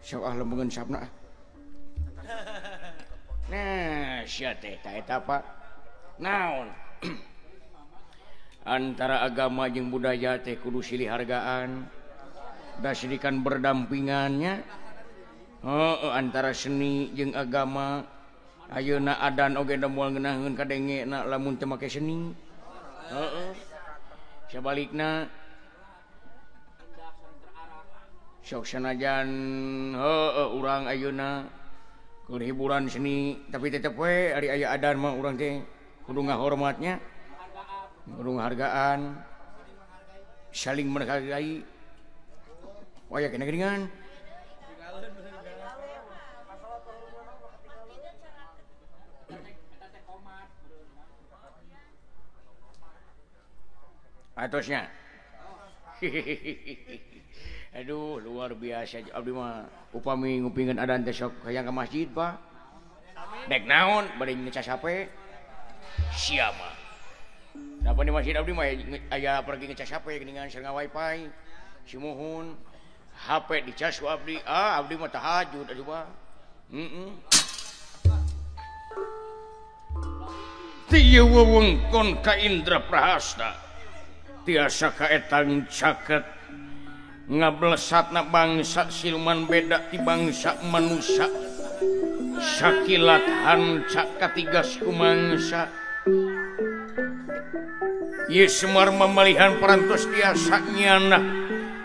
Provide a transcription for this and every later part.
Sok ah lembungeun sapna. Nah, sia teh ta eta Pak. Naon? Antara agama jeung budaya teh kudu silih hargaan. Da silikan berdampingannya. Heeh, antara seni jeung agama. Ayeuna adan oge da moal ngeunaheun kadengena lamun teu make seni. Heeh. Sabalikna sok sanajan heueuh urang ayeuna keur hiburan seni tapi tetep we ari aya adan mah urang teh kudu ngahormatnya, kudu ngahargaan, saling menghargai. Waya kena geuningan. Atosnya. Aduh luar biasa abdi mah upami ngupingkeun adan teh sok hayang ka masjid Pak. Dek naon bade ngecas HP. Sia mah. Napa di masjid abdi mah aya pergi ngecas HP geuningan sareng wifi. Sumuhun HP dicas ku abdi. Ah abdi mah tahajud atuh Pak. Heeh. Ti wewengkon ka Indraprahasta. Tiasa kaetang caket ngablesatna bangsa siluman beda ti bangsa manusia sakilat hanca katigas kumangsa ieu Semar mamalihan parantos tiasa nyanah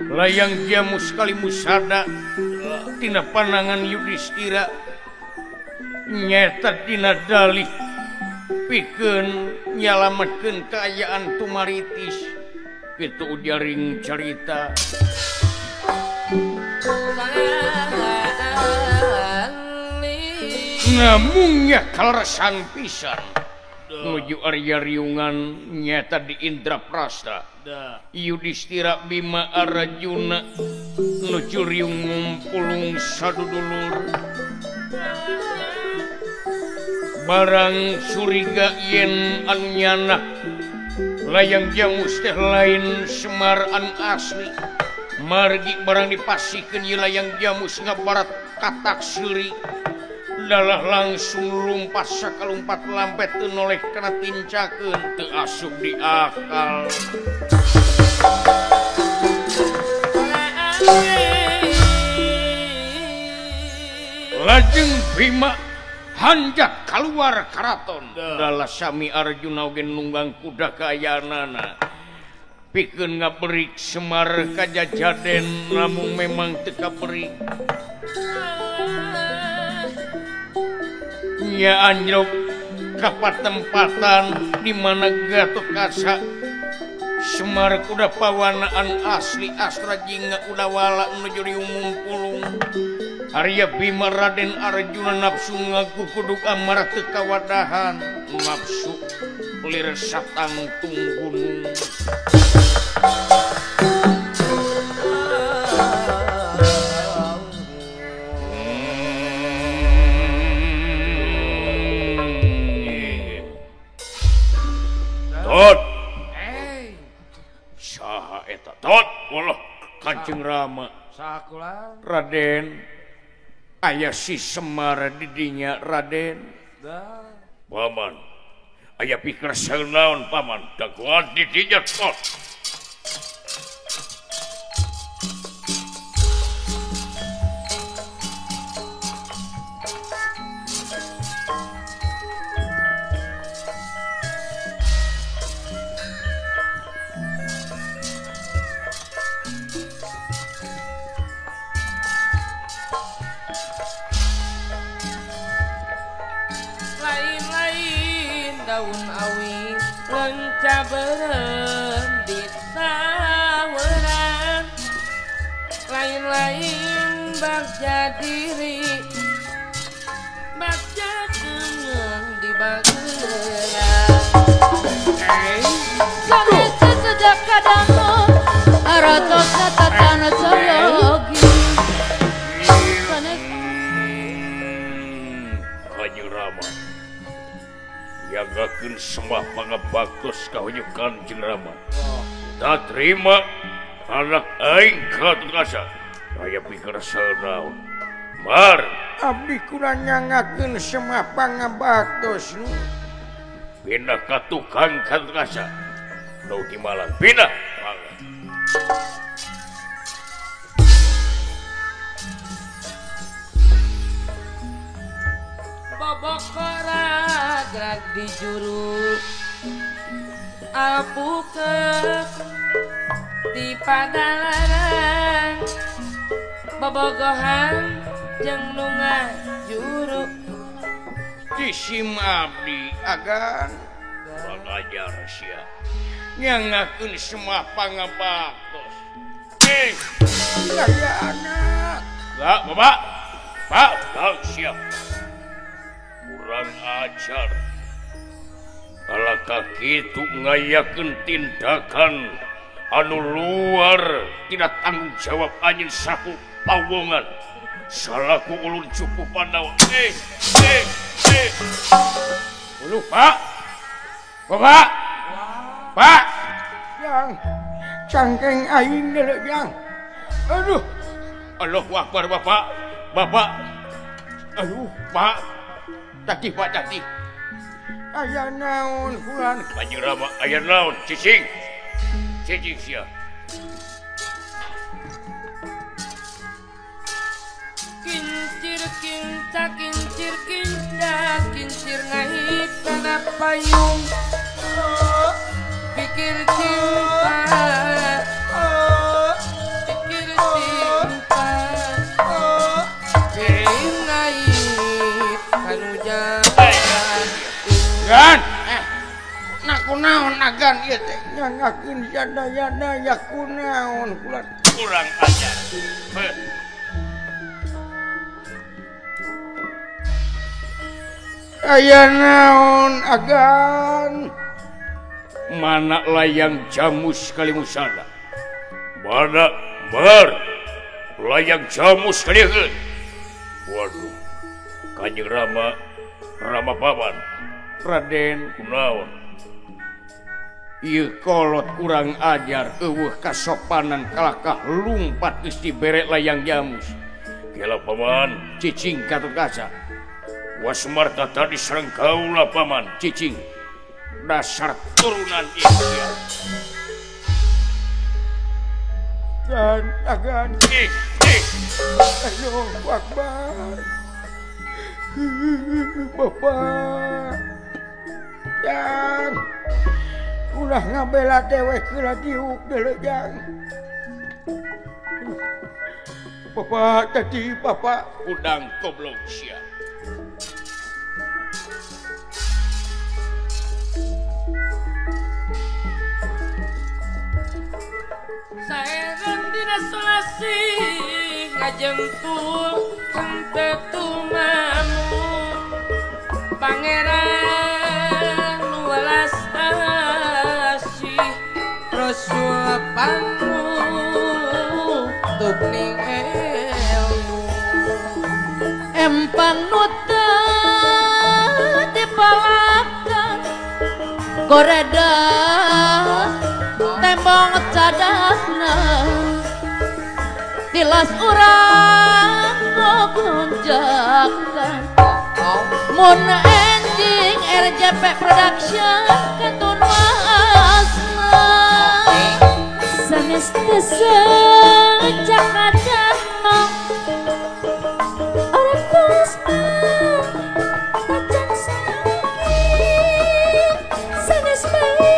layang jamus kali musada tina panangan Yudhistira nyeta dina dalih pikeun nyalametkeun kaayaan tumaritis. Kitu ujaring carita. Namungnya kaleresan pisan nuju Arya Riungan nyata di Indraprasta. Yudhistira Bima Arjuna nuju riung ngumpulung sadudulur. Barang curiga yen anu nyanak layang jamus teh lain Semar anu asli. Margi barang dipasihkeun ieu layang jamus ngabarat katak seuri. Dalah langsung lumpat sakalumpat lampet teu noleh kana tincakeun teu asup di akal. Lajeng Bima hanjat keluar karaton. Dalah sami Arjuna oge nunggang kuda kaayaanana. Pikeun ngaberik Semar kajajaden namung memang teu kaberik. Nya anjlok ka patempatan di mana Gatotkaca Semar kuda pawanaan asli Astra Jingga Udawala nuju riung pulung. Arya Bima Raden Arjuna nafsu ngaku kuduk amarah teu kawadahan nafsu lir satangtung gunung. Tot. Saha eta tot? Walah Kanjeng Rama. Saha Raden. Aya si Semar di dinya Raden. Paman. Aya pikir naon paman? Dagoan di dinya tot. Daun awi lenca beureum di saweran, lain-lain bagja diri bagja keungeung di bageran. Sanes sejak kadangu aratosna tatana sayogi. Sanes Kanjeng Rama yagakeun semah pangabaktos ka hunyu Kanjeng Rama. Tak terima anak aing Gatotkaca. Aya pikir naon. Mar abdi kula nyangakeun Semah pangabaktos nu pindah ka tukang Gatotkaca nu di Malang pindah mangga. Bobokora gerak di juru alpuket di padalarang bobogohan jeung nu ngajuru disim abdi agan balajar sia nyangakeun Semah pangabaktos. Ya anak enggak bapak pak pak siap kurang ajar alaka kitu ngayakeun tindakan anu luar tidak tanggung jawab anjeun saku pawongan salaku ulun cukup Pandawa. Uluh pak bapak pak yang cangkeng aing deuleu yang aduh Allahu akbar bapak bapak aduh pak tadi pak tadi aya naon kulan Kanjeng Rama aya naon cicing cicing sia kincir kinca kincir kinca kincir naik kana payung pikir cinta pikir cinta pikir naik kanu jalan gan nak kunaon agan ieu teh nyangakeun sadayana kunaon kulan kurang ajar. Aya naon agan mana layang jamus kalimusana mana bar layang jamus kalieun waduh Kanjeng Rama Rama paman Raden kunaon ieu kolot kurang ajar eueuh kasopanan kalakah lumpat geus dibere layang jamus gela paman cicing Gatotkaca Wasmarta tadi sareng kaula paman cicing dasar turunan India dan agan Allahu akbar bapak yang ulah ngabela dewek heula diuk deuleu jang bapak tadi bapak udang goblok sia. Saeran dina solasi ngajengtul henteu tumamu pangeran welas asih rasul panu tupning ilmu empang nu teu dipalakan koreda tembong cadasna tilas urang gogonjakan mun enjing RJP Production kantun waasna sanes teu sejak kadana artosna tacan saeuki sanes bae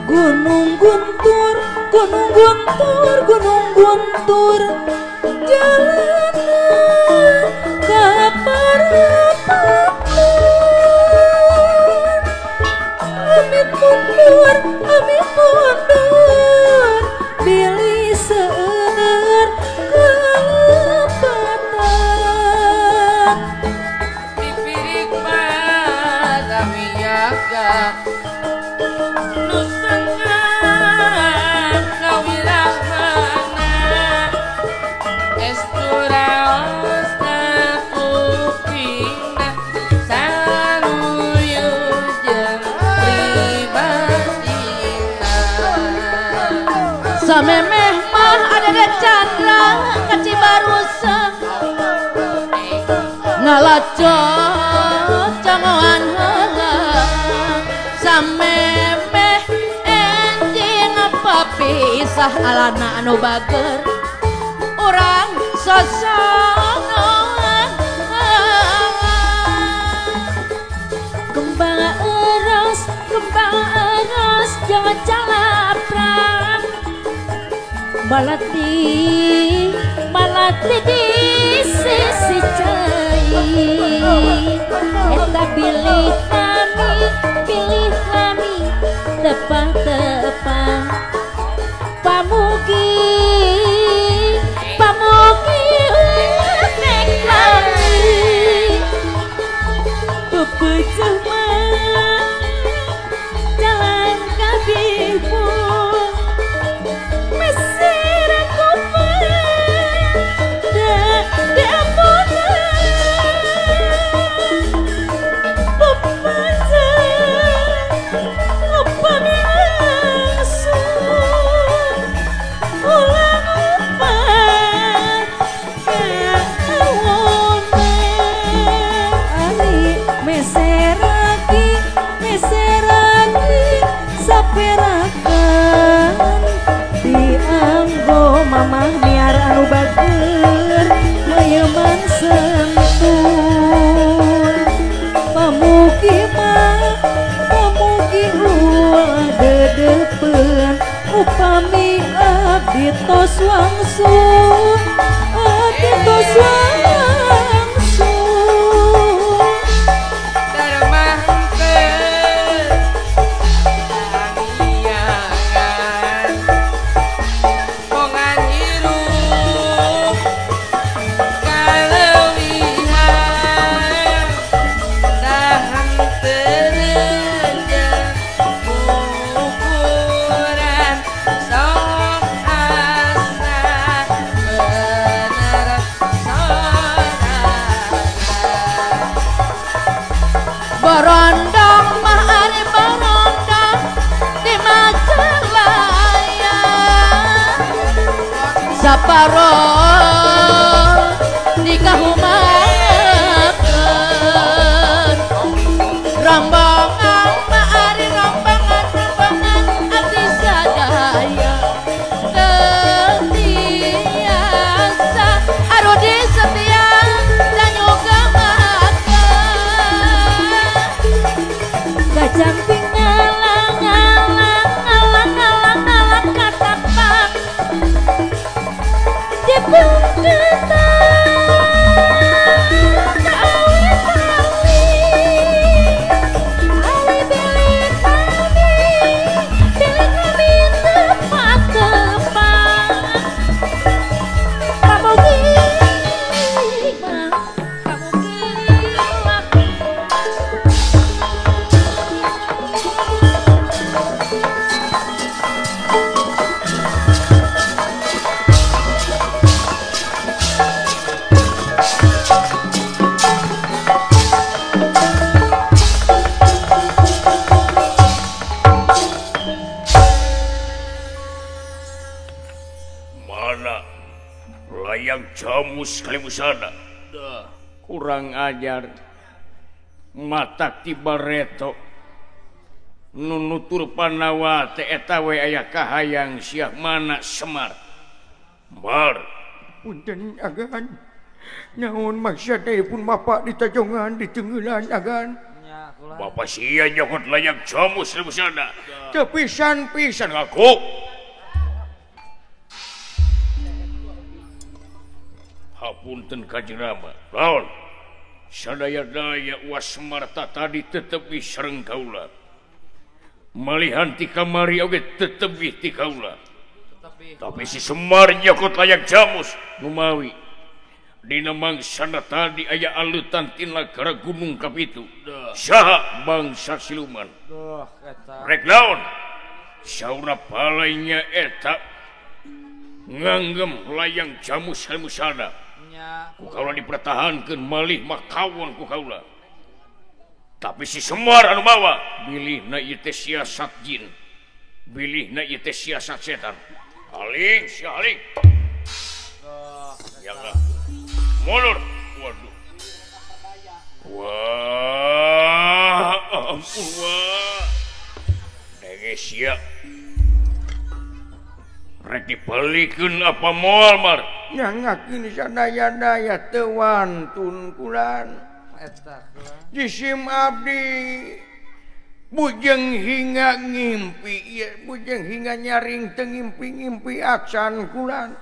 Gunung Guntur, Gunung Guntur, jalanan ka parapatan. Amit mundur, bilih seueur. Samemeh mah ada Chandra ka Cibarusah ngalacot cangoan heula samemeh enjing papisah alana anu bager urang sosonoan. Kembang eros jangan calaprak malati malati di sisi cai eta pilih kami tepang-tepang pamugi pamugi nek lami bebejah mah jalan kabibu mesir aku pada diampunan bebejah upami langsung ulang upah kawonan ani meseraki meseraki saperakan dianggo mamah miar anu bager mayeman sentul pamugi mah pamugi ulah dedepeun upami abdi tos wangsul abdi tos wangsul Darma henteu tangiangan bongan hirup kaleuwihan tahan terejeng ukuran sok asa bener sorangan. Borondong mah ari borondong di Majalaya saparo di kahumakeun rombongan mah ari rombongan rombongan abdi sadaya teu tiasa arudi setia danyuga makan kacamping ngalang ngalang ngalang ngalang ngalang katapak di pungketan kaawet ali ali bilih kami tepat tepat pamugi mah pamugi laku. Mana layang jamus kalibusana kurang ajar mata tiba reto nunutur panawa teh eta we aya kahayang sia mana Semar Mar punten agan naon maksudna pun bapak ditajongan ditengeulan agan bapak sia nyokot layang jamus kalibusana teu pisan-pisan ngaku hapunten Kanjeng Rama naon sadaya-daya uas Semarta tadi tetepi sareng kaula malihan ti kamari oge tetepi ti kaula tapi si Semar nyokot layang jamus numawi dina mangsana tadi aya aleutan tina nagara gunung kapitu saha bangsa siluman rek naon saurna palainya eta nganggem layang jamus kalmusana ku kaula dipertahankeun malih mah kawon ku kaula tapi si Semar anu mawa bilihna ieu teh siasat jin bilihna ieu teh siasat setan. Aling si aling. Jangan. Mundur. Waduh. Wah, ampun wah. Denge sia. Rek dibelikeun apa moal mar? Nyangakeun sadaya-daya teu wantun kulan. Eta kulan. Jisim abdi bujeng hingga ngimpi ieu bujeng hingga nyaring teu ngimpi-ngimpi aksan kulan.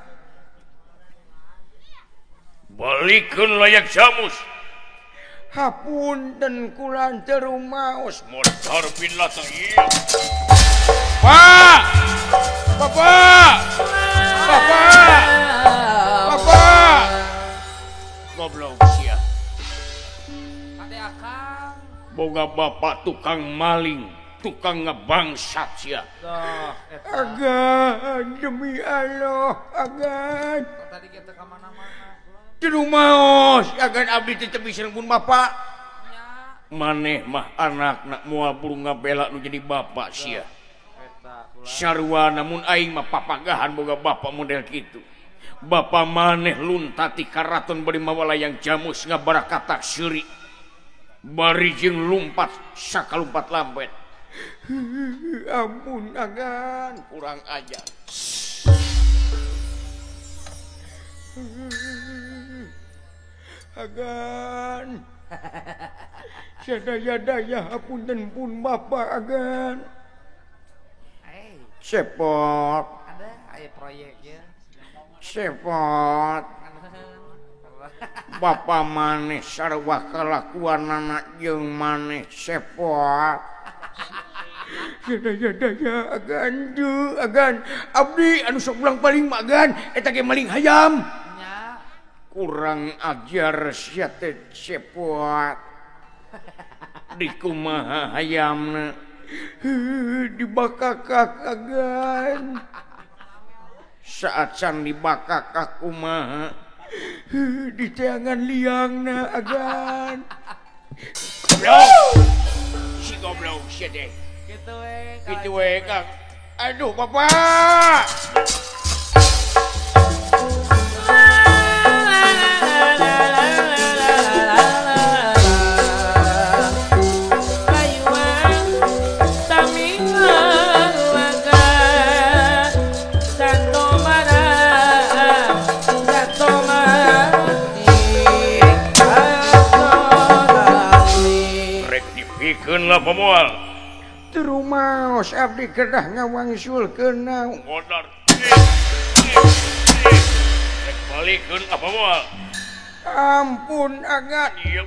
Balikeun layak jamus. Hapunten kulan teu rumaos motor bin latang ieu. Pak! Bapak! Bapak! Bapak! Goblok sia. Kade akang. Boga bapak tukang maling, tukang ngebangsat sia. Agan demi Allah, agan. Tadi kita ka mana-mana. Teu rumaos, agan abdi teh teu bisa pun bapak. Maneh mah anakna moal buru ngabela nu jadi bapak sia. Sarua namun aing mah papagahan boga bapak model kitu. Bapak maneh luntati karaton bari mawa layang jamus ngabarakatak seuri. Bari jeung lumpat sakalumpat lampet. Ampun agan, kurang ajar. Agan. Sadaya-daya hapunten pun bapak agan. Cepot. Ada aya proyek ya. Cepot. Bapak maneh sarua kalakuanana jeung maneh cepot. Sadaya-daya agan deui agan. Abdi anu sok ulang paling mah agan eta ge maling hayam. Nya. Kurang ajar sia teh cepot. Dikumaha hayamna? Dibakakak agan. Saat can dibakakak kumaha? Di teangan liangna agan. Goblok. Si goblok sia teh. Kitu we. Kitu we Kang. Aduh bapak. Dipikeun lah pemoal. Teu rumaos abdi kedah ngawangsulkeun naon. Modar. Rek balikeun apa moal? Ampun agan. Ieu.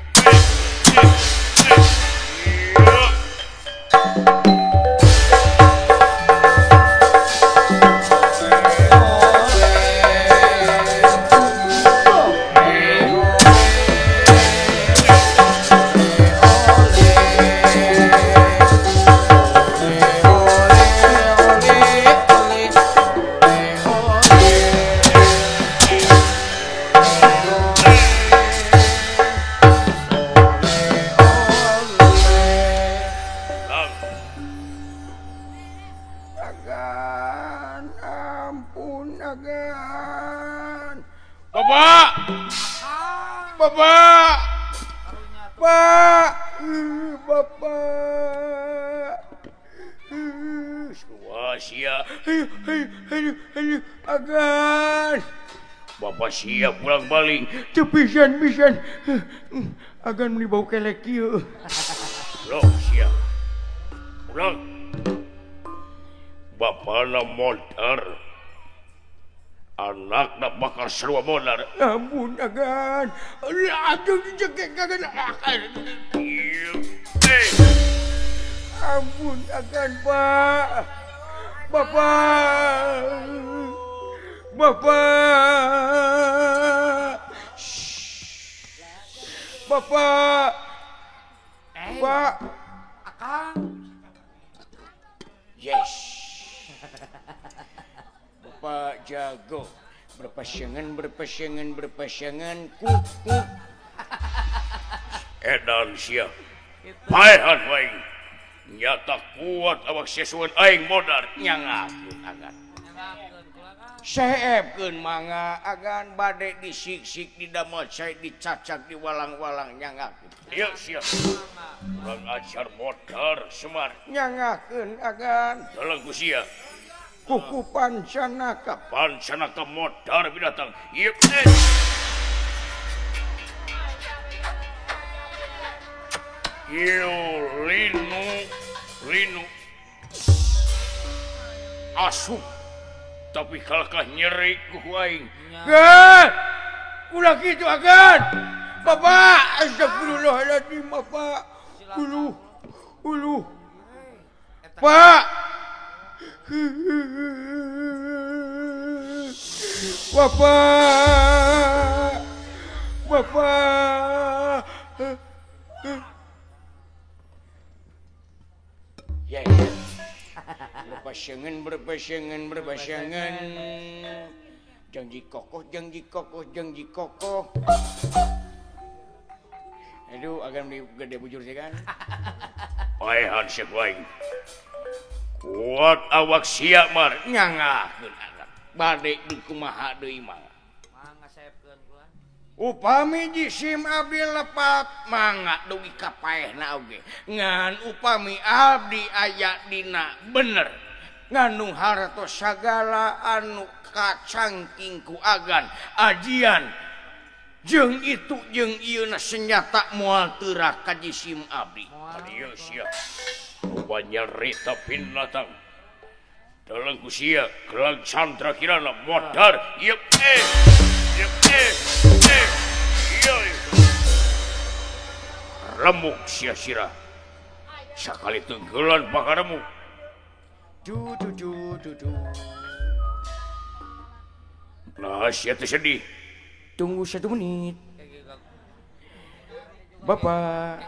Bapak, Pak, Bapak, wah sia, ayo, ayo, ayo, ayo, agan. Bapak siap pulang balik. Teu pisan pisan, agan meuni bau kelek ieu. Loh sia, pulang. Bapana modar. Anak nak bakal serua modar. Ampun agan. Aduh dijekek agan. Ampun agan Pak. Bapak. Bapak. Bapak. Pak. Akang. Yes. Bapak jago berpasangan berpasangan berpasangan kuk kuk edan sia paehan aing nyata kuat awak sesuan aing modar nyangakeun agan Seepkeun mangga agan bade disiksik didamel cai dicacak di walang-walang nyangakeun. Ieu sia. Urang ajar modar Semar. Nyangakeun agan. Dalang ku sia. Kuku Pancanaka. Pancanaka modar binatang. Ieu. Ieu linu linu asup. Tapi kalahkah nyeri ku aing. Gan! Ulah kitu agan. Bapak, astagfirullahaladzim, Bapak. Uluh, uluh. Pak. Bapak. Bapak. Ya, ya. Berpasangan, berpasangan, berpasangan. Janji kokoh, janji kokoh, janji kokoh. Aduh, agan beli gede bujur sih kan. Paehan siap aing. Kuat awak siap mar. Nyangakeun agan. Bade di kumaha deui mangga. Mangga seepkeun kula. Upami jisim abdi lepat mangga dugi ka paehna oge. Ngan upami abdi aya dina bener. Ngandung hartos sagala anu kacangking ku agan ajian jeung itu jeung ieuna senjata moal teurak ka jisim abdi. Ieu sia. Rupa nyerita binatang. Dalang ku sia gelang Chandra Kirana modar ieu ieu ieu. Remuk sia sira. Sakali tenggelan bakar remuk. Du du du du du. Nah, sia teh sedih. Tunggu 1 menit. Bapak.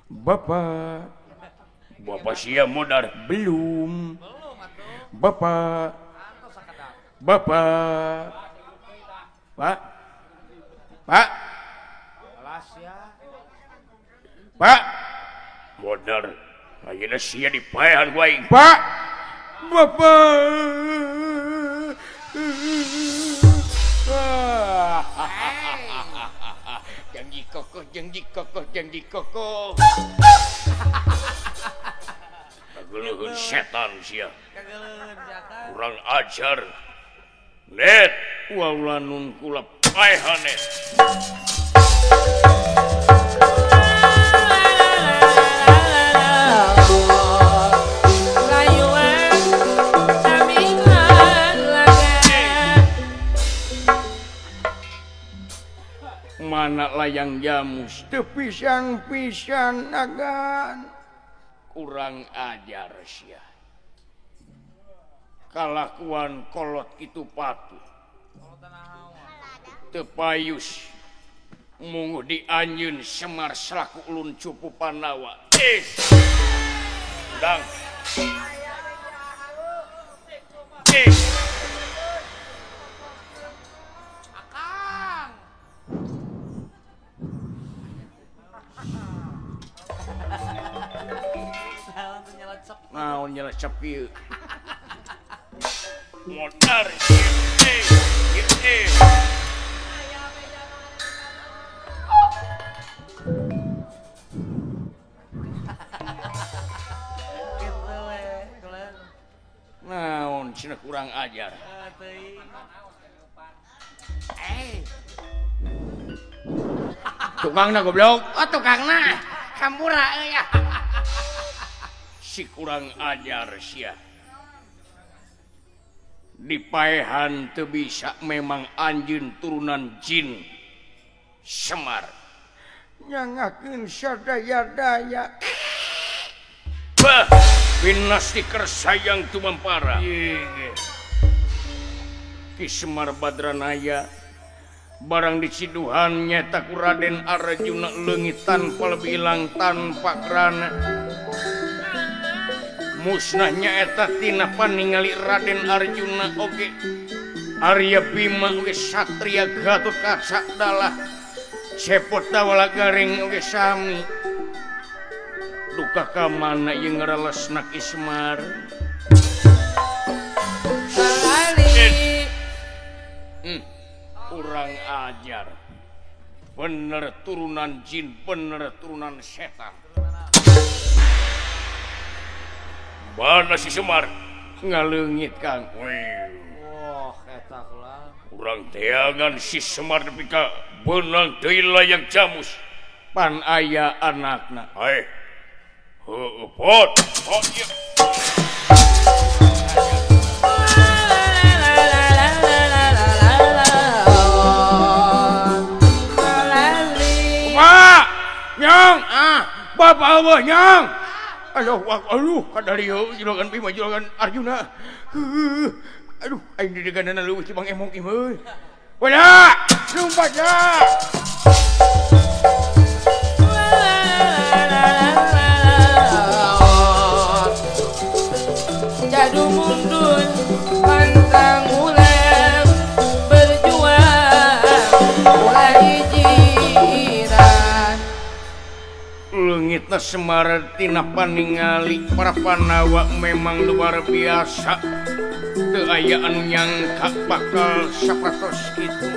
Bapak. Bapak sia modar belum. Bapak. Bapak. Pak. Pak. Pak. Modar. Ayeuna sia dipaehan ku aing. Pak. Bapak. Janji kokoh, janji kokoh, janji kokoh. Kageleuheun setan sia. Kurang ajar. Net, waulanun kula paehan net. Mana layang jamus teu pisan-pisan agan. Kurang ajar sia. Kalakuan kolot itu patuh. Teu payus munguh di anjeun Semar selaku ulun cupu Pandawa. Dang. Naon nyelecep ieu. Modar Naon cenah kurang ajar. Tukangna goblok. Oh tukangna. Hampura euy. Si kurang ajar sia. Dipaehan teu bisa memang anjeun turunan jin Semar. Nyangakeun sadaya-daya. Bah, pinasti kersayang tumampara. Ki Semar Badranaya barang diciduhan nyata ku Raden Arjuna leungit tanpa lebih ilang tanpa kerana. Musnahnya eta tina paningali Raden Arjuna oge Arya Bima oge Satria Gatot Kaca dalah Cepot Dawala Garing oge sami. Duka ka mana ieu ngaralesna Ki Semar. Sekali Kurang ajar. Bener turunan jin, bener turunan setan. Mana si Semar? Ngaleungit Kang. Wah, eta kula. Urang teangan si Semar nepi ka beunang deui layang jamus. Pan aya anakna. Hei. Heueuh, pot. Pot ieu. Pak, nyong, ah, bapak eueuh nyong. Aduh, aduh, kadarieu juragan Bima juragan Arjuna. Aduh, aing dideganana leuwih ti Bang Emong ieu euy. Wala, lumpat ya. Jadu mundur pantang ulam berjuang mulai jiran. Leungitna Semar tina paningali para Pandawa memang luar biasa. Teu aya anu nyangka bakal sapertos kitu.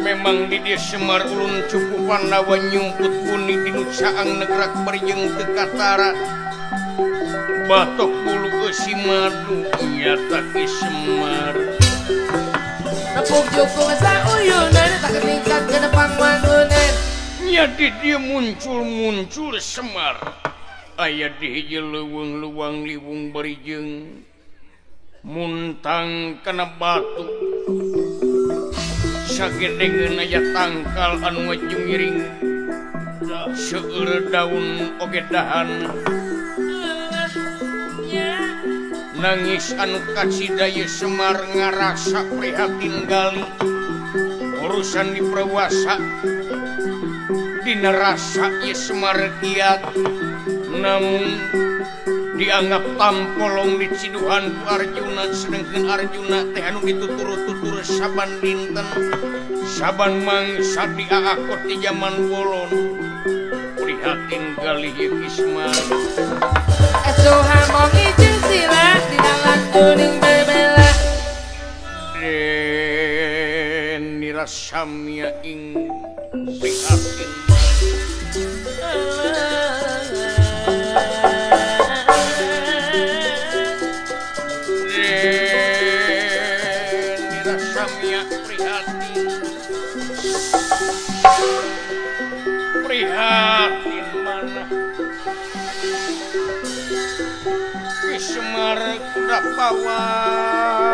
Memang di dieu Semar ulun cupu Pandawa nyumput buni dinu caang negrak barieung teu katara. Batok bulu eusi madu nyata ki Semar. Nepuk jukung sauyunan tak ketingkat ke depan wangunan. Nya di dieu muncul-muncul Semar. Aya di hiji leuweung luang liwung barijeng muntang kana batu. Sagedengeun aya tangkal anu ngajungiring. Seueur daun oge dahan. Nangis anu kacida ieu Semar ngarasa prihatin gali. Urusan diprawasa dina rasa ieu Semar kiat. Namun dianggap tampolong di ciduhan ku Arjuna, sedengkeun Arjuna teh anu ditutur-tutur saban dinten saban mangsa diaakot di jaman bolon. Prihatin gali ieu Ki Semar. Asuha mong ijin sila dina lakuning bebela. Den nirasamya ing prihatin. Den nirasamya prihatin. Prihatin mana Ki Semar kuda pawan.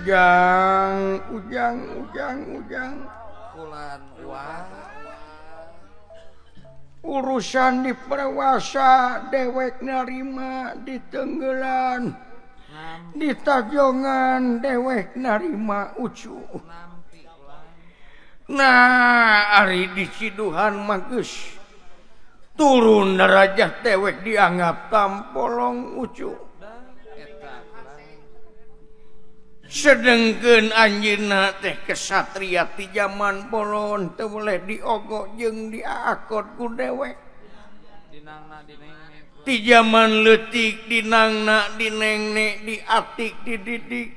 Ujang, ujang, ujang, ujang. Kulan wah. Urusan di perwasa dewek narima di tenggelan. Di tajongan dewek narima ucu. Nah, ari di ciduhan mah geus turun derajat dewek dianggap tampolong ucu. Sedengkeun anjeunna teh kesatria ti jaman bolon teu boleh diogo jeung diakot ku dewek. Ti jaman leutik dinangna dinengne diatik dididik.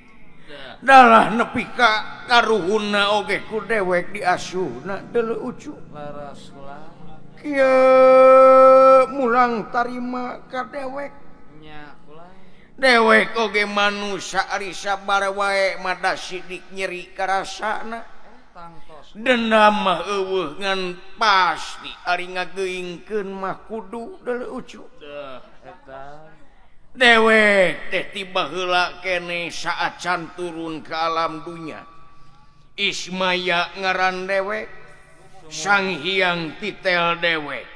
Dalah nepi ka karuhunna oge ku dewek diasuhna deuleu ucu. Kieu mulang tarima ka dewek. Dewek oge manusia ari sabar wae mada sidik nyeri karasana. Dendam mah eueuh ngan pasti ari ngageuingkeun mah kudu deuleu ucu. Dewek teh tiba heula keneh saacan turun ke alam dunya. Ismaya ngaran dewek, Sang Hyang Titel dewek.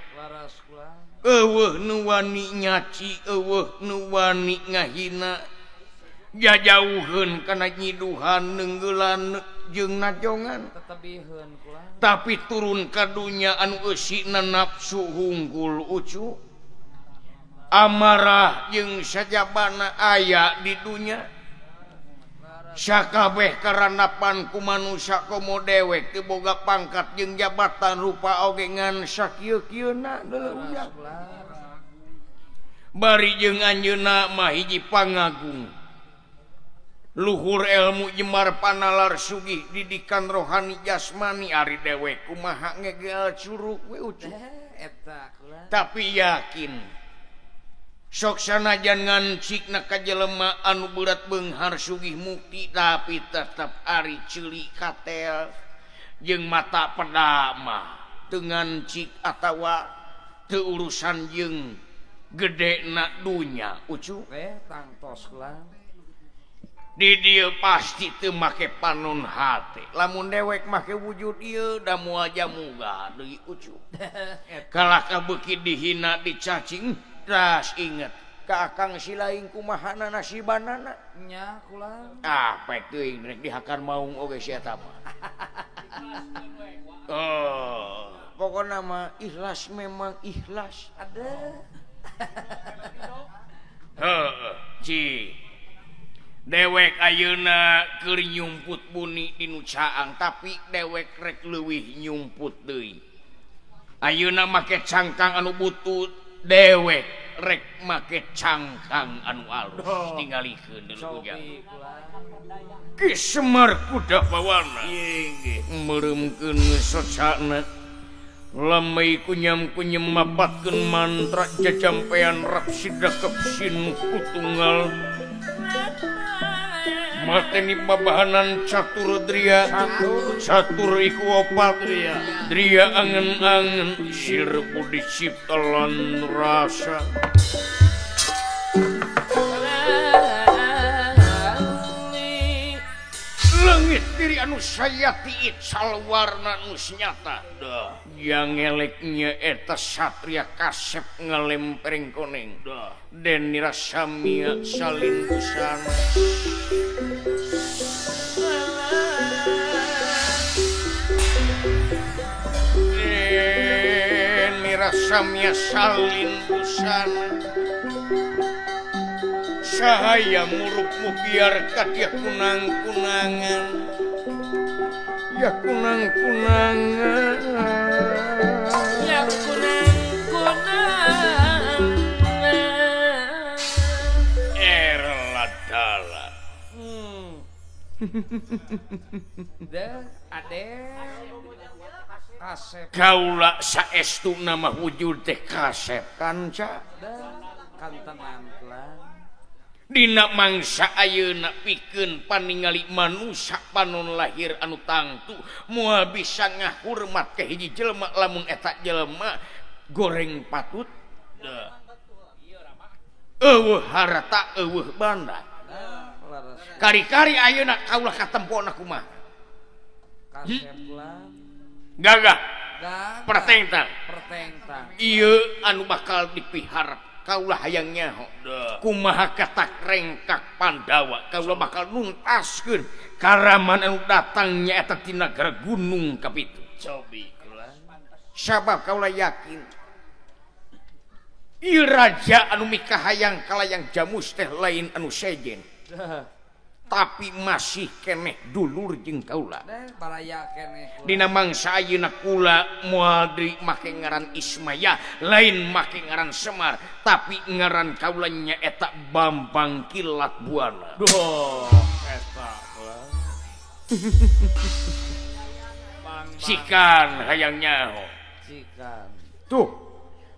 Eueuh nu wani nyaci, eueuh nu wani ngahina. Jajauheun kana nyiduhan neunggelan jeung najongan. Tapi turun ka dunya anu eusina nafsu hungkul ucu. Amarah jeung sajabana aya di dunya. Sakabeh karanapan ku manusia komo dewek teu boga pangkat jeung jabatan rupa oge ngan sakieu-kieuna deuleu ujang. Bari jeung anjeunna mah hiji pangagung. Luhur ilmu jemar panalar sugih didikan rohani jasmani ari dewek kumaha ngegel curug we ucup. Tapi yakin sok sanajan ngancikna ka jelema anu berat beunghar sugih mukti tapi tetep ari ceuli katel jeung mata peda mah teu ngancik atawa teu urusan jeung gedena dunya ucu. Tangtos kula. Di dieu pasti teu make panon hate. Lamun dewek make wujud ieu da moal jamuga deui ucu. Kalah ka beuki dihina dicacing tas inget ka akang si laing kumahana nasibanana nya kula. Ah pek teuing rek dihakan maung oge si eta mah. Oh, pokona mah ikhlas memang ikhlas. Ada. Heuh, ci. Dewek ayeuna keur nyumput buni di nu caang tapi dewek rek leuwih nyumput deui. Ayeuna make cangkang anu butut, dewek rek make cangkang anu alus. Tingalikeun deuleu ujang. Ki Semar kuda bawana meureumkeun socana lamai kunyam-kunyam mapatkeun mantra jajampean rap sidakep sinuh kutunggal. Mateni babahanan catur dria catur iku opat dria angen-angen sir budi cipta lan rasa leungit diri anu sayati ical warna nu nyata yang ngeleknya eta satria kasep ngalempering koneng den nirasamia salin busana. Nirasamia salin busana cahaya murukmu biar kadia kunang-kunangan ya kunang-kunangan ya kunang-kunangan erladala. Deh ade kasep kaula saestu nama wujud teh kasep kanca kantenan kula. Dina mangsa ayeuna pikeun paningali manusa panon lahir anu tangtu moal bisa ngahurmat ka hiji jelema lamun eta jelema goreng patut eueuh harta eueuh banda. Kari-kari ayeuna kaulah katempona kumaha gagah pertengtang ieu anu bakal dipiharap kaulah hayang nyaho kumaha katak rengkak Pandawa kaulah bakal nuntaskeun karaman anu datang nyaeta ti nagara gunung kapitu. Cobi kula sabab kaulah yakin ieu raja anu mikahayang kalayang jamus teh lain anu sejen tapi masih keneh dulur jeung kaula. Dina mangsa ayeuna kula moal deui make ngaran Ismaya lain make ngaran Semar tapi ngaran kaula nyaeta Bambang Kilat Buana. Duh eta sikan hayang nyaho sikan tuh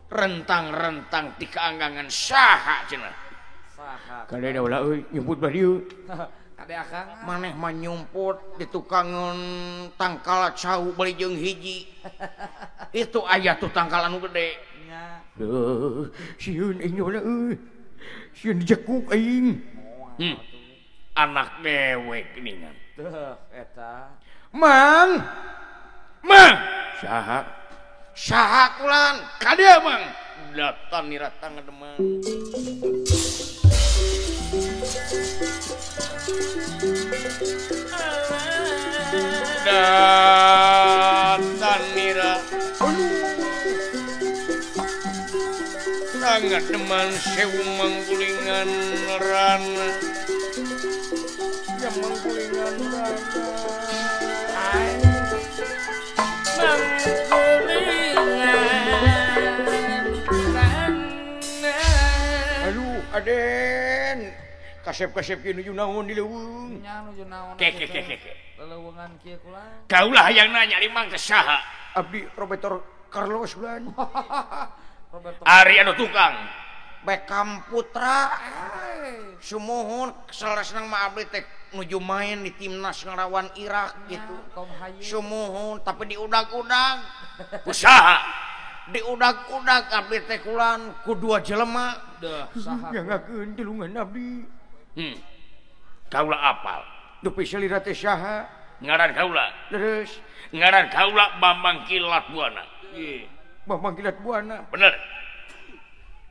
rentang-rentang ti kaanggangan saha cenah saha kade ulah euy nyumput bah dieu. Kade akang maneh mah nyumput di tukangan tangkal cau bali jeung hiji. Itu aya tuh tangkal anu gede nya. Heuh, sieun aing ulah euy. Sieun dijekuk aing. Anak dewek geuningan. Teuh eta. Mang. Mang. Saha? Saha kulan? Kade mang. Datan nirata ngedemang. Datan nira sangat deman sewu manggulingan rana ya Mangkulingan aduh Aden kasep-kasep kieu nuju naon di leuweung nya nuju naon ke ke ke ke leleuweungan kieu kula kaulah yang nanya di mang teh saha abdi Roberto Carlos bulan Roberto Ari anu tukang Beckham Putra sumuhun saleresna mah abdi teh nuju main di timnas ngelawan Irak gitu sumuhun tapi diudag-udag usaha diudag-udag abdi teh kulan ku dua jelema deuh saha nyangakeun tulungan abdi kaula apal dupi salira teh saha ngaran kaula terus ngaran kaula Bambang Kilat Buana Bambang Kilat Buana bener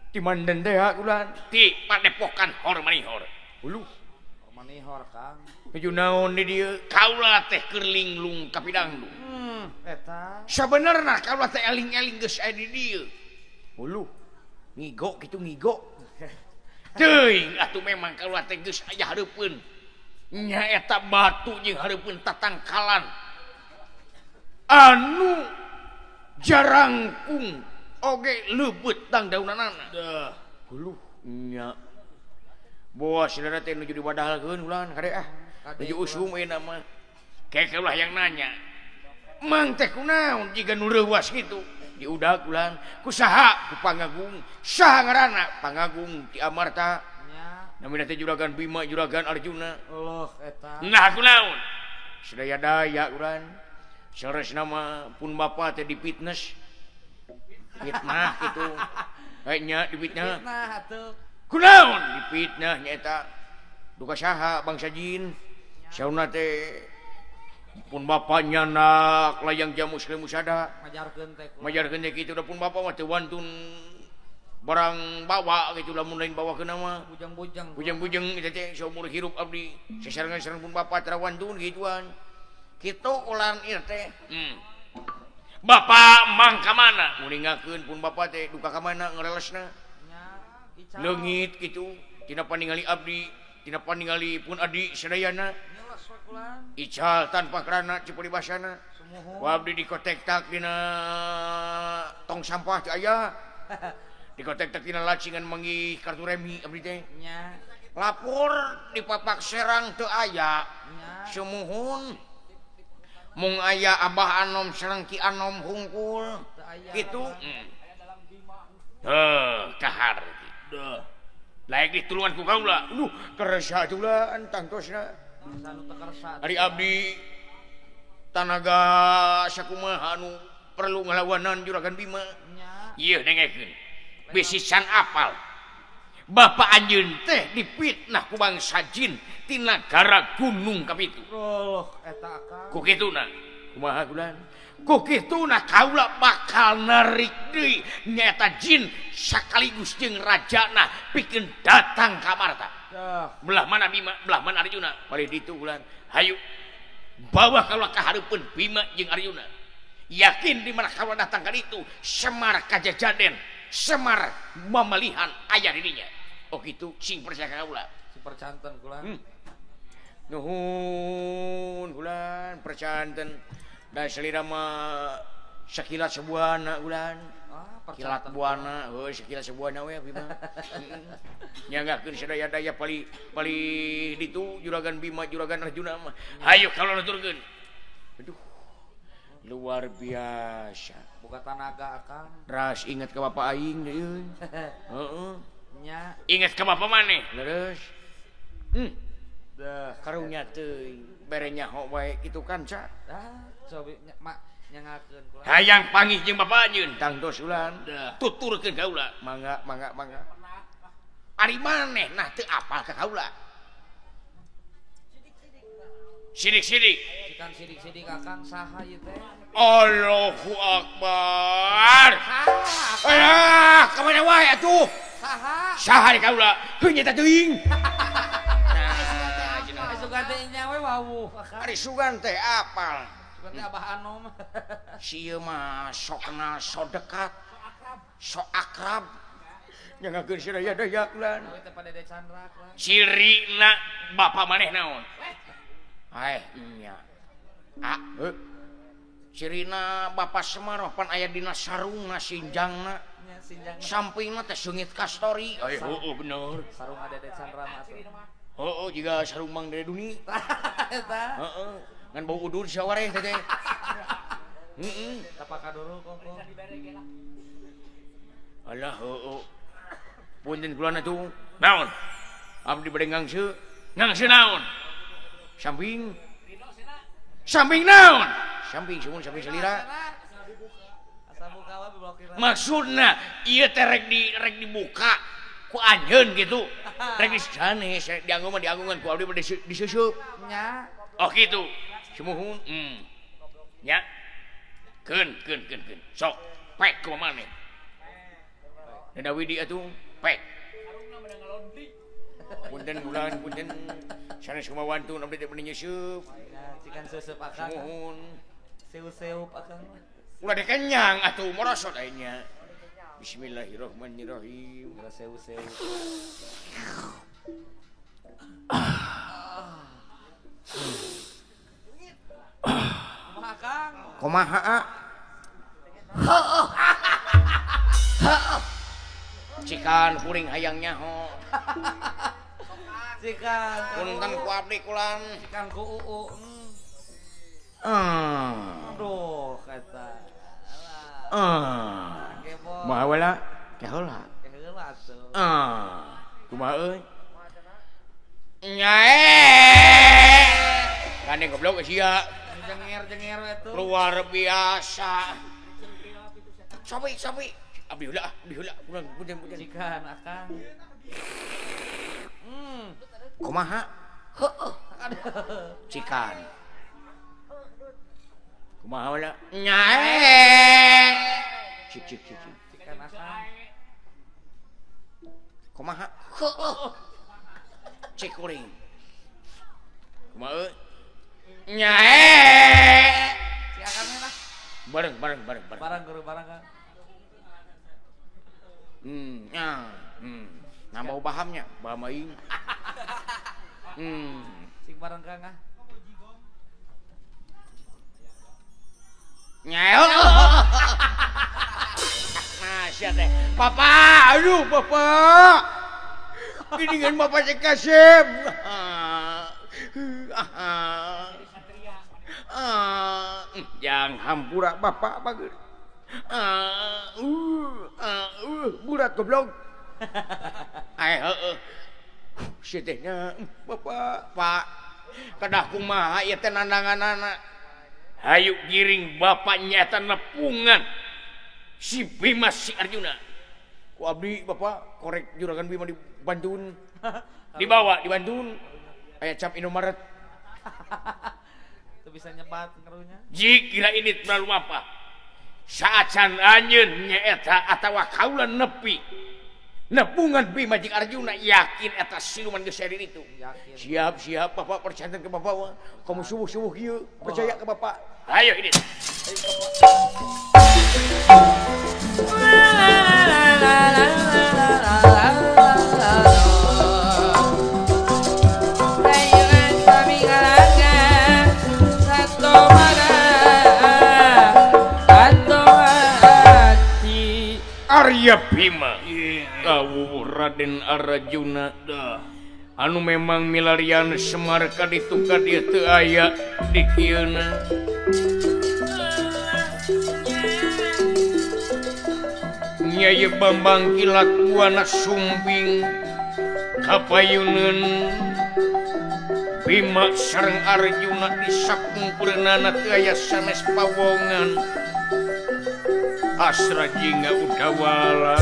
di Manden teh kulan ti Padepokan Hormanihor uluh Hormanihor Kang nuju naon di dieu kaula teh keur linglung ka pidangdung eta sabenerna kaula teh eling-eling geus aya di dieu uluh ngigo kitu ngigo teuing atuh memang kaula teh geus aya hareupeun nyaeta batu jeung hareupeun tatangkalan anu jarangkung oge leubeut tang daunanana deuh uluh nya boa saudara teh nuju dibadahalkeun ulan kade ah nuju usum ayeuna mah keke ulah yang nanya mang teh kunaon jiga nu reuwas kitu diudag ulan ku saha ku Pangagung saha ngaranna Pangagung ti Amarta nya namina teh Juragan Bima Juragan Arjuna eueuh eta nah kunaon sadaya daya ulan saleresna mah pun bapa teh di fitness fitnah kitu nya dipitnah fitnah atuh kunaon dipitnah nyaeta duka saha bangsa jin sauna teh pun bapa nyanak layang jamus musada majarkeun teh majarkeun teh kitu da pun bapa mah teu wantun barang bawa kitu lamun lain bawakeun mah bujang-bujang bujang-bujang eta teh saumur hirup abdi sasarengan sareng pun bapa tara wantun kituan kitu ulan ieu teh Bapak mang ka mana nguningakeun pun bapa teh duka ka mana ngarelesna leungit kitu tina paningali abdi tina paningali pun adi sadayana ical tanpa kerana ciparibasana ku abdi dikotektak dina tong sampah teu aya dikotektak dina lacingan manggih kartu remi abdi teh lapor di Papak Serang teu aya sumuhun mung aya Abah Anom sareng Ki Anom hungkul kitu heuh kahar deuh laek ditulungan ku kaula aduh keresa tulan tangtosna ari abdi tanaga sakumaha anu perlu ngalawanan Juragan Bima ieu dengekeun bisi can apal Bapak anjeun teh dipitnah ku bangsa jin ti nagara gunung kapitu. Oh, eta akang. Ku kituna kumaha kulan? Ku kituna kaula bakal narik deui nyaeta jin sakaligus jeung rajana pikeun datang ka Amarta. Belah mana Bima, belah mana Arjuna? Bari ditu kulan. Hayu bawa kaula ka hareupeun Bima jeung Arjuna. Yakin di mana kaula datang ka ditu Semar kajajaden, Semar mamalihan aya di dinya. Oh gitu, sing percaya kaula. Sing percanten kula. Nuhun kulan percanten. Da salira mah sakilat sebuana kulan. Ah, kilat buana, heuh sakilat sebuana we abdi mah. Nyanggakeun sadaya-daya pali pali ditu Juragan Bima, Juragan Arjuna mah. Hayu kaula nuturkeun. Aduh. Luar biasa. Buka tanaga akang. Ras ingat ke bapak aing deui. Heeh. Nya. Ingat ke bapak maneh? Leres. Dah karunya teuing bere nyaho wae kitu kan ca. Ah, cobi mak nyangakeun kula. Hayang panggih jeung bapak anjeun. Tangtos ulan. Tuturkeun kaula. Mangga mangga mangga. Ari maneh nah teu apal ka kaula. Sidik-sidik. Sikan sidik-sidik akang saha ieu teh? Allahu Akbar. Ah, ka mana wae atuh? Saha? Saha di kaula? Heuh nyata teuing. Nah, sugan teh nya we wawuh. Ari sugan teh apal. Sugan teh Abah Anom. Si ieu mah sok kenal sok dekat. Sok akrab. Nyangakeun sadaya daya ulan. Teh pada Dede Chandra. Cirina bapak maneh naon? Aeh nya. Ah, heuh. Cirina Bapak Semar pan aya dina sarungna sinjangna. Sampingna teh seungit kastori. Aeh heueuh bener. Sarung ada Dede Chandra mah. Heueuh jiga sarung Mang Dede Duni. Eta. Heeh. Ngan bau udur sawareh teh teh. Heeh. Tapakaduru koko. Alah heueuh. Punten kula atuh. Naon? Abdi bade ngangse. Ngangse naon? Samping. Samping naon? Samping sumur samping salira. Maksudna ieu teh rek di rek dibuka ku anjeun gitu. Rek di sanes dianggo mah dianggungan ku abdi bade diseusup. Nya. Oh kitu. Sumuhun. Nya. Keun keun keun keun. Sok pek kumaha maneh. Dada Widi atuh pek. Punten bulan punten sanes kumaha wantun abdi teh bade nyeusup. Cikan seusup akang. Sumuhun. Seu-seup akang. Ulah deh kenyang atuh morosot aingnya. Bismillahirrahmanirrahim. Ulah seu-seu. Kumaha Kang? Kumaha? Heueuh. Heueuh. Cikan kuring hayang nyaho. Cikan. Punten ku abdi kulan. Cikan ku uu. Aduh, kata. Kumaha wala? Keheula. Keheula atuh. Kumaha euy? Nyae. Gandeng goblok sia. Jenger-jenger we tuh. Luar biasa. Sapi, sapi. Abdi heula, abdi heula. Pulang, punten, punten. Cikan akang. Kumaha? Heueuh. Cikan. Kumaha wala? Nyae. Cik cik cik. Cikan akang. Kumaha? Heueuh. Cik kuring. Kumaha euy? Nyae. Si akang lah. Bareng bareng bareng bareng. Bareng guru bareng Kang. Nya. Nah mau pahamnya, paham aing. Sing bareng Kang ah. Nyae. Nah, sia teh. Papa, aduh Bapak. Geuningan Bapak cek kasep. Jangan hampura Bapak bagus. Burak goblok. Ai heueuh. Si teh nya Bapak, Pak. Kedah kumaha ieu teh nandanganana. Hayu giring bapak nyata nepungan si Bima si Arjuna. Ku abdi bapak korek juragan Bima di Bandung. Dibawa di Bandung. Aya cap Indomaret. Teu bisa nyebat ngerunya. Jikira ini terlalu apa? Saacan anjeun nyaeta atawa kaula nepi. Nepungan Bima jeung Arjuna yakin eta siluman geus itu. Siap siap bapak percaya ke bapak. Kamu subuh-subuh kieu percaya ke bapak. Ayo ini. Ayo bapak. Arya Bima. Kawuh Raden Arjuna anu memang milarian Semar ka ditu ka dieu teu aya di kieuna. Nyai Bambang Kilat Buana Sumbing kapayuneun Bima sareng Arjuna di sapungkureunana teu aya sanes pawongan. Asra jingga udawala.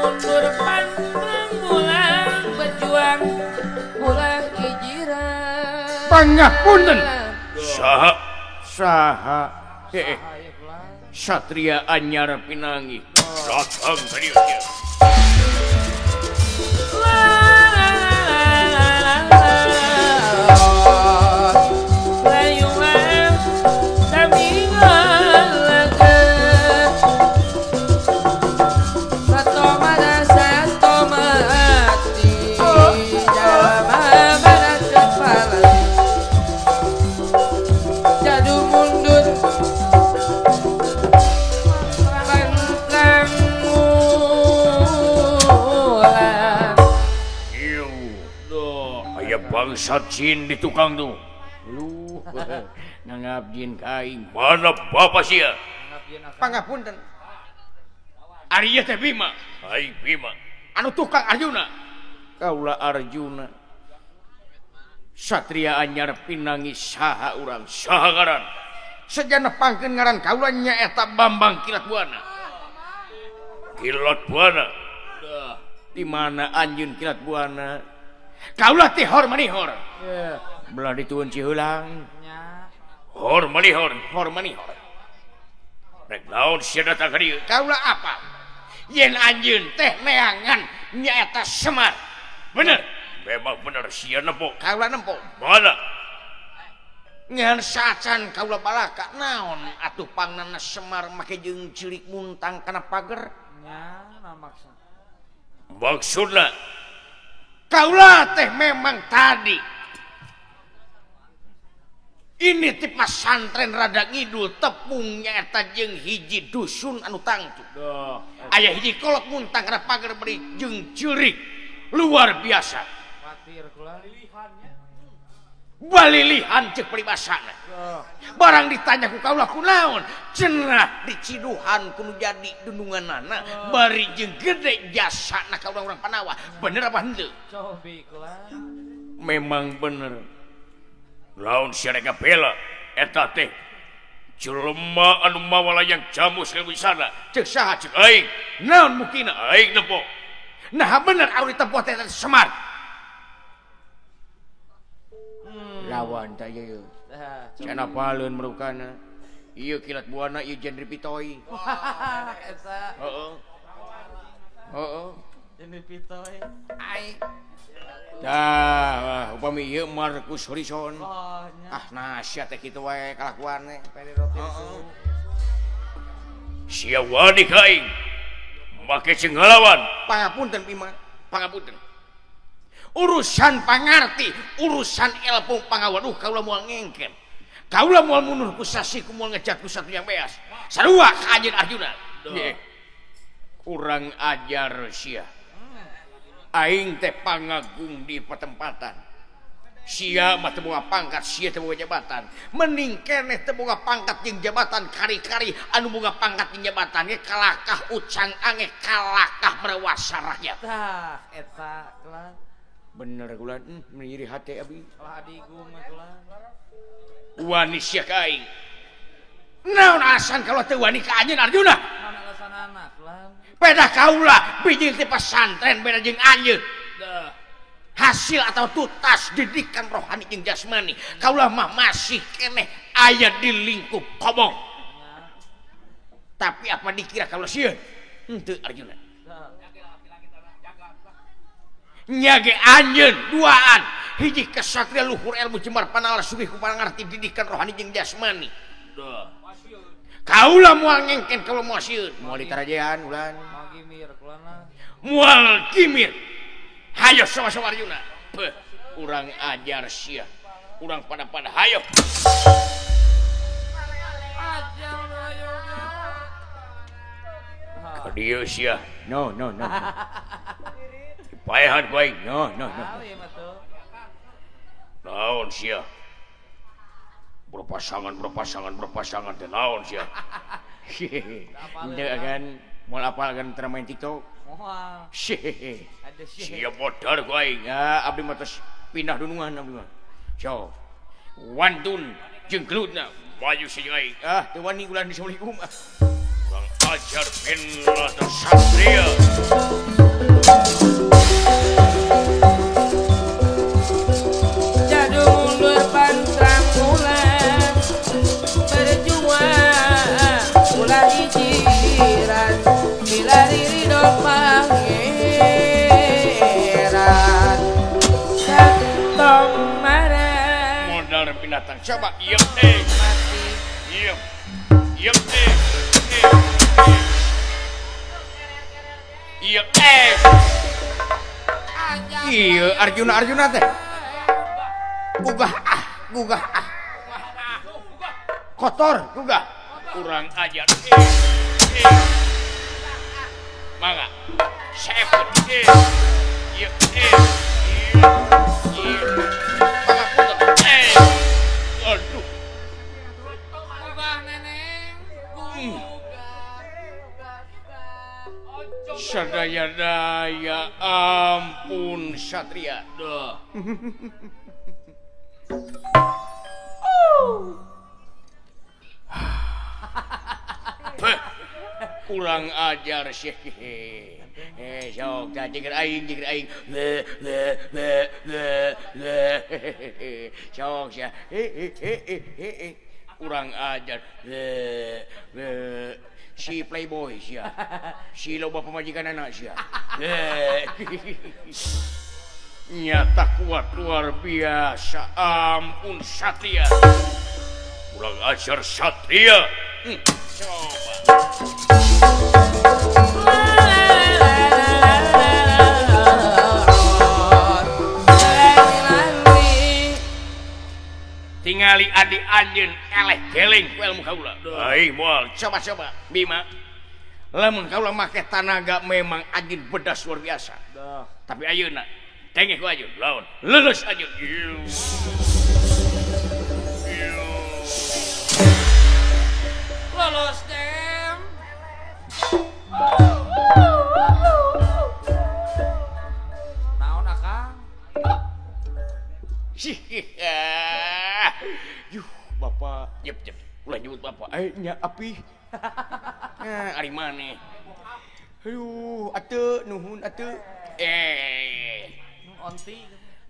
Mundur pandang bulan berjuang bulan hijiran. Pangapunten. Saha saha Satria anyar pinangi. Datang ka dieu. Mati. Bangsat jin di tukang tuh. Lu nganggap jin ka aing. Mana bapa sia? Pangapunten. Ari ieu teh Bima. Aing Bima. Anu tukang Arjuna. Kaula Arjuna. Satria anyar pinangi saha urang. Saha ngaran? Sejana pangkeun ngaran kaula nyaeta Bambang Kilat Buana. Kilat Buana. Di mana anjeun Kilat Buana? Kaula teh hor manihor. Belah dituun Ciheulang. Hor manihor, hor manihor. Rek naon sia datang ka dieu? Kaula apa? Yen anjeun teh neangan nyaeta Semar. Bener. Memang bener sia nempo. Kaula nempo. Mana? Ngan sacan kaula balaka naon atuh pangnana Semar make jeung cilik muntang kana pager. Nya, naon maksud? Maksudna kaula teh memang tadi ini ti pasantren rada ngidul tepung nyaeta jeung hiji dusun anu tangtu. Aya hiji kolot muntang kana pager beri jeung ceurik luar biasa. Balilihan cek peribasana. Barang ditanya ku kaula kunaon, cenah diciduhan kudu jadi dununganana bari jeung gede jasana ka urang-urang Panawa. Bener apa henteu? Memang bener. Laun sia rek bela eta teh jelema anu mawa layang jamus ka wisana. Cek saha cek aing? Naon mukina? Aing nempo. Nah bener awi tempo teh Semar. Lawan tak ieu. Cenah paleun merukana. Ieu Kilat Buana ieu Jendri Pitoy. Eta. Heeh. Heeh. Jendri Pitoy. Ai. Tah, upami ieu Marcus Horizon. Ah, nah sia teh kitu wae kalakuan teh. Sia wani ka aing. Make jeung ngalawan. Pangapunten Bima, pangapunten. Urusan pangarti, urusan ilmu pangawaduh kaula moal ngengken. Kaula moal mundur ku sasih ku moal ngejat ku satu yang beas. Sarua ka anjeun Arjuna. Kurang ajar sia. Aing teh pangagung di patempatan. Sia mah teu boga pangkat, sia teu boga jabatan. Mending keneh teu boga pangkat jeung jabatan kari-kari anu boga pangkat jeung jabatan ge kalakah ucang ange kalakah merewasa rakyat. Tah, eta kelan. Bener kula nyeri hati abi. Kalah adigung mah kula. Wani sia ka aing. Naon alasan kalau teu wani ka anjeun Arjuna? Naon alasanana kula? Pedah kaula bijil ti pesantren beda jeung anjeun. Hasil atau tutas didikan rohani jeung jasmani. Kaula mah masih keneh aya di lingkup kobong. Tapi apa dikira kaula sieun? Henteu Arjuna. Nyage anjeun duaan hiji kesatria luhur ilmu jemar panalar sugih ku pangarti didikan rohani jeung jasmani. Kaula moal ngengken kaula moal sieun moal ditarajean ulan moal gimir kulana moal gimir. Hayo sama-sama Arjuna. Beuh, urang ajar sia. Urang pada-pada hayo. Ka dieu sia. No no no. Paehan ku aing. No no no. Naon sia? Berpasangan berpasangan berpasangan teh naon sia? Henteu kan moal apal kan teu main TikTok. Moal. Sia modar ku aing. Ya abdi mah tos pindah dunungan abdi mah. So. Wantun jeung gelutna maju si aing. Ah, teu wani ulah Assalamualaikum. Urang ajar bela satria. Jadu mundur pantang ulah berjuang ulah hijiran bila ridho pangeran satong marah modal binatang coba ieu eh mati ieu ieu eh ieu eh Iya, Arjuna Arjuna teh. Gugah ah, gugah ah. Kotor, gugah. Kurang ajar. Mangga. Sepet. Ieu eh. Ieu. Sadaya-daya ampun Satria. Duh. Kurang ajar sih. Sok tah jeger aing jeger aing. Le le le le le. Sok sia. Kurang ajar. Le le. Si playboy sia. Si loba pamajikanana sia. Nyata kuat luar biasa. Ampun Satria. Kurang ajar Satria. Coba. Tingali adi anjeun eleh geleng ku ilmu kaula. Aing moal coba-coba Bima. Lamun kaula make tanaga memang anjeun bedas luar biasa. Tapi ayeuna tengeh ku anjeun lawan leuleus anjeun. Lolos dem. Naon akang? Yuh, bapak, jep jep, ulah nyebut bapak. Nya api. Ari maneh. Aduh, atuh nuhun atuh. Onti.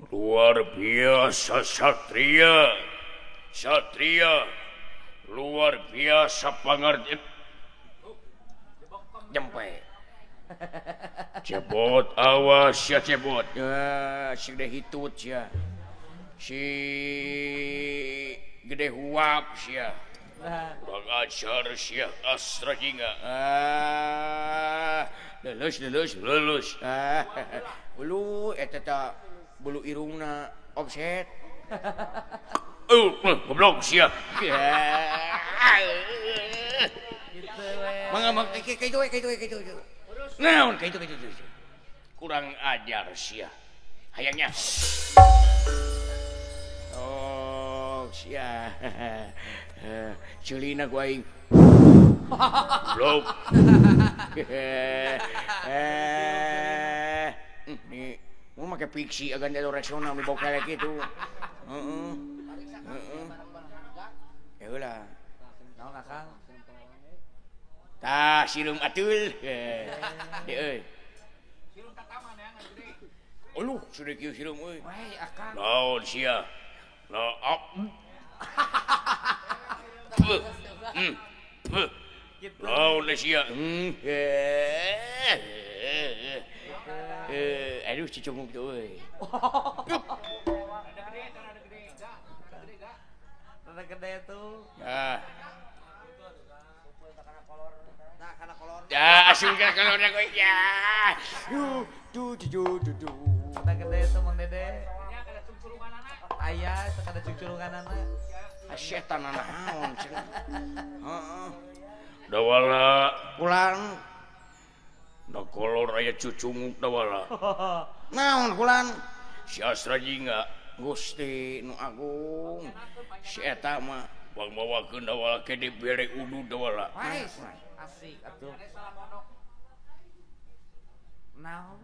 Luar biasa Satria. Satria. Luar biasa pangarep. Jempe. Cebot awas ya cebot. Ya, si gede hitut ya. Si gede huap sia. Kurang ajar sia Astra Jingga. Ah, lulus lulus lulus. Ah, bulu eta ta bulu irungna offset. Goblok sia. Mangga mangga kitu we kitu we kitu. Naon kitu kitu. Kurang ajar sia. Hayangnya. Oh, sia. Celina ku aing. Goblok. Nih, mau make fiksi agan direksional di bawah kayak gitu. Heeh. Heeh. Ya ulah. Naon akang? Tah sireum atul. Deui euy. Sireum tataman ya gede. Aluh, sudah kieu sireum euy. Weh, akang. Naon sia? Nah, naon sia? Aduh cicunguk tuh euy. Rada gede tuh. Ya. Ya, asung kana kolorna kowe ya. Du du du du. Rada gede tuh Mang Dede. Aya, teu kada cucurunganana. Setan naon cenah. Heeh. Dawala pulang. Da kolor aya cucunguk dawala. Naon kulan? Si Astra Jingga Gusti nu Agung. Si eta mah bang mawakeun dawala ke dibere udud dawala. Asik atuh. Naon?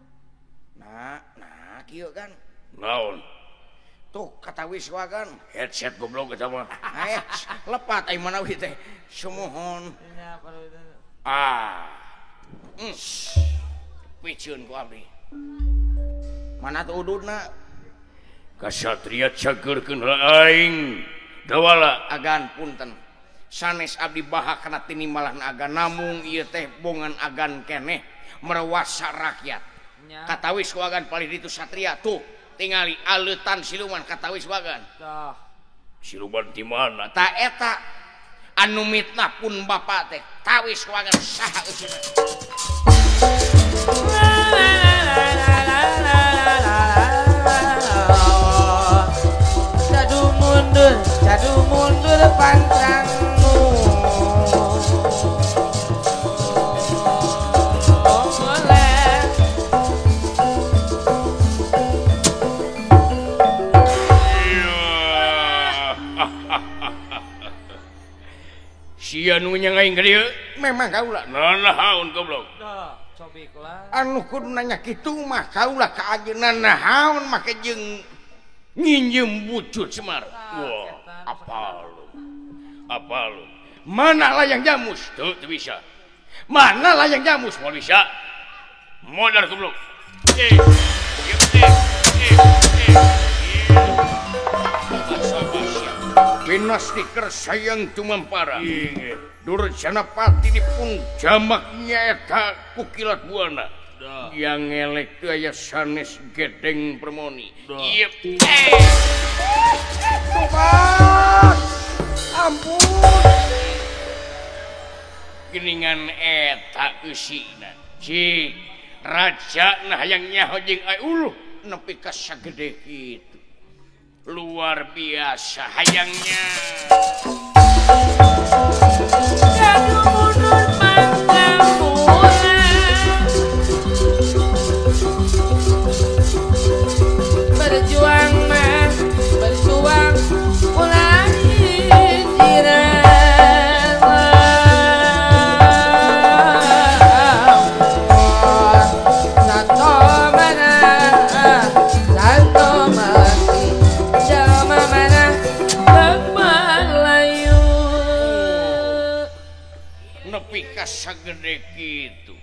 Nah, nah kieu kan. Naon? Tuh katawis wagan headset goblok eta mah. Lepat ai manawi teh. Sumuhun. Ah. Piceun ku abdi. Mana tuh ududna? Kasatria cageurkeun aing. Dawala agan punten. Sanes abdi bahak kana tinimbalan agan namung ieu teh bongan agan keneh merwasa rakyat. Katawis ku agan palih ditu satria tuh. Tingali aleutan siluman katawis wagan. Tah. Siluman di mana? Ta eta anu mitnah pun bapak teh tawis wagan saha eusina. Jadu mundur pantrangmu. Sia nu nya aing ka dieu memang kaula. Naon goblok. Anu kudu nanya kitu mah kaula ka ajeunna naon make jeung nginjem bucut Semar. Wah, apa lu? Apa lu? Mana layang jamus? Tuh, teu bisa. Mana layang jamus? Moal bisa. Modar goblok. Pinasti sayang tumampara. Durjanapati dipun jamak nyaeta ku kilat buana. Yang ngelek teu aya sanes gedeng permoni. Ieu. Tobat. Ampun. Geningan eta eusina. Cik raja nah hayang nyaho jeung ai uluh nepi ka sagede kitu. Luar biasa hayangnya. Gaduh mundur pangampuran. Berjuang mah berjuang ulah jiran. Santo mana santo mati jalma mana layu nepi ka sagede kitu.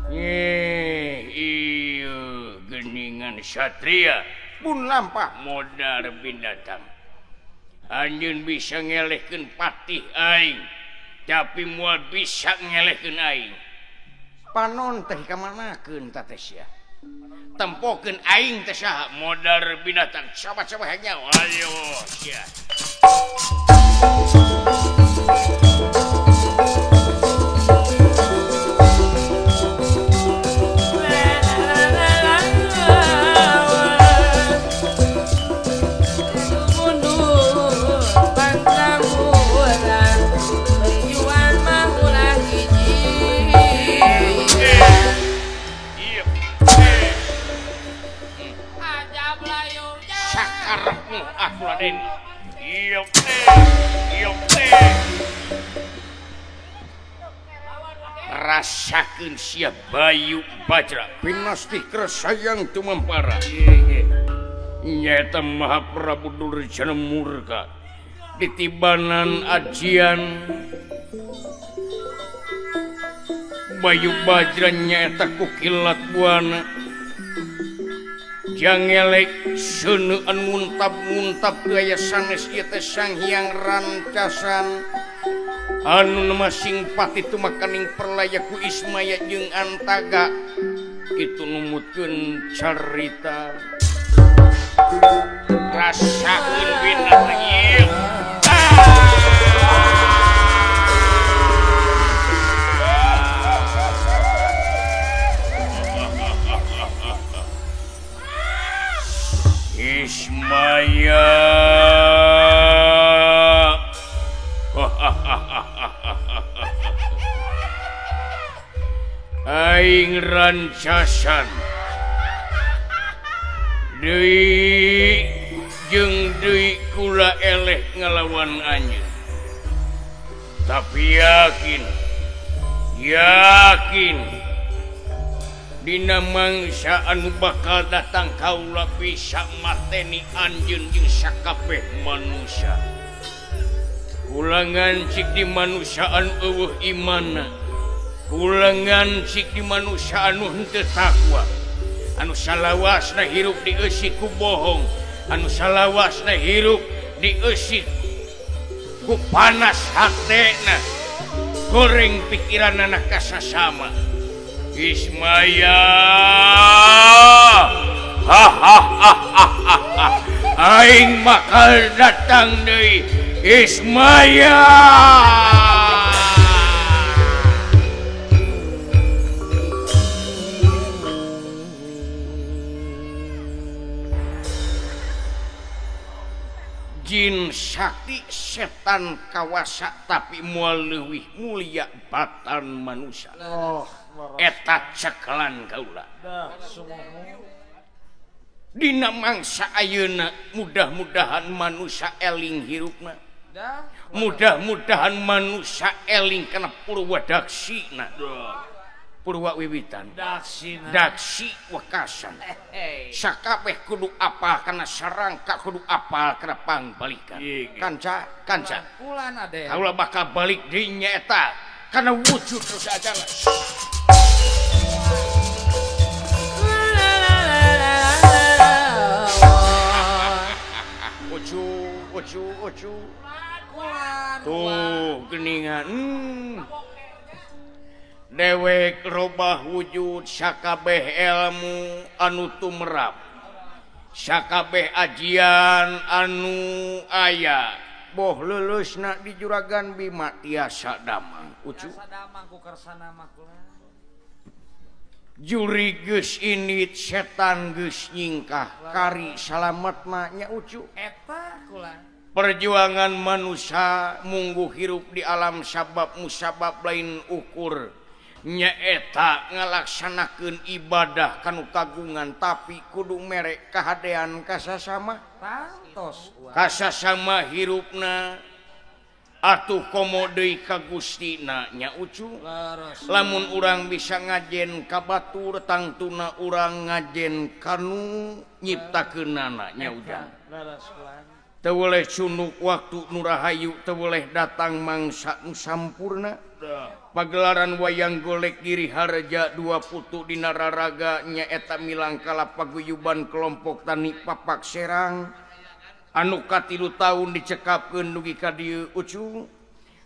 Ieu geningan satria pun lampah modar binatang. Anjeun bisa ngelehkeun patih aing, tapi moal bisa ngelehkeun aing. Panon teh kamanakeun ta teh sia? Tempokeun aing teh saha modar binatang. Coba-coba nyawa ayo sia. Rasakeun sia Bayu Bajra pinasti sayang tumampara. Nyaeta Maha Prabu Durjana murka ditibanan ajian Bayu Bajra nyaeta ku kilat buana. Jangelek seuneuan muntap-muntap gaya sanes ieu teh Sang Hyang Rancasan anu masing pati tumakaning perlaya ku Ismaya jeung Antaga kitu numutkeun carita rasakeun binatang ieu. Ismaya. Aing rancasan deui jeung deui kula eleh ngalawan anjeun. Tapi yakin dina mangsa anu bakal datang kaula bisa mateni anjeun jeung sakabeh manusia. Ulangan cik di manusia anu eueuh imanna, ulangan cik di manusia anu henteu takwa, anu salawasna hirup dieusi ku bohong, anu salawasna hirup dieusi ku panas hatena, goreng pikiranana ka sasama. Ismaya, aing bakal datang deui Ismaya. Jin sakti setan kawasa tapi moal leuwih mulia batan manusia. Eta cekelan kaula. Dina mangsa ayeuna mudah-mudahan manusia eling hirupna. Mudah-mudahan manusia eling kana Purwa Daksina. Purwa wiwitan. Daksina. Daksi wekasan. Sakabeh kudu apal kana sarangka kudu apal kana pangbalikan. Kanca, kanca. Kulan ade. Kaula bakal balik deui nya eta kana wujud terus ajaran. Ucu, ucu, ucu. Tuh geningan. Dewek robah wujud sakabeh ilmu anu tumerap. Sakabeh ajian anu aya. Boh leuleusna di Juragan Bima tiasa damang. Ucu. Tiasa damang ku kersana mah kula. Juri geus indit setan geus nyingkah kari salamet mah nya ucu. Eta kula. Perjuangan manusia munggu hirup di alam sabab musabab lain ukur nyaeta ngalaksanakeun ibadah kanu kagungan tapi kudu mere kahadean kasasama tangtos kasasama hirupna atuh komo deui ka Gustina nya ucu. Lamun urang bisa ngajen ka batur tangtuna urang ngajen kanu nyiptakeunana nya ujang. Teu boleh cunuk waktu nu rahayu, teu boleh datang mangsa nu sampurna. Pagelaran wayang golek Giri Harja dua putu dina raraga nyaeta milangkala paguyuban kelompok tani Papak Serang anu katilu taun dicekapkeun dugi ka dieu ucu.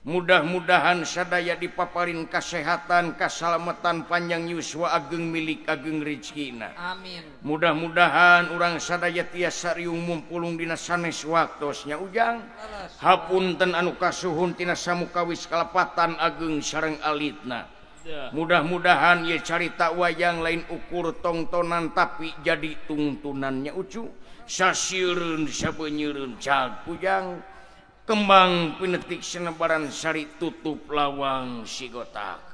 Mudah-mudahan sadaya dipaparin kasehatan, kasalamatan, panjang yuswa ageng milik ageng rezekina. Amin. Mudah-mudahan urang sadaya tiasa riung mumpulung dina sanes waktosnya ujang. Hapunten anu kasuhun tina samukawis kalepatan ageng sareng alitna. Mudah-mudahan ye carita wayang lain ukur tongtonan tapi jadi tungtunannya ucu. Sasieureun sabeunyereun cag ujang. Kembang pinetik senebaran sari tutup lawang sigotaka.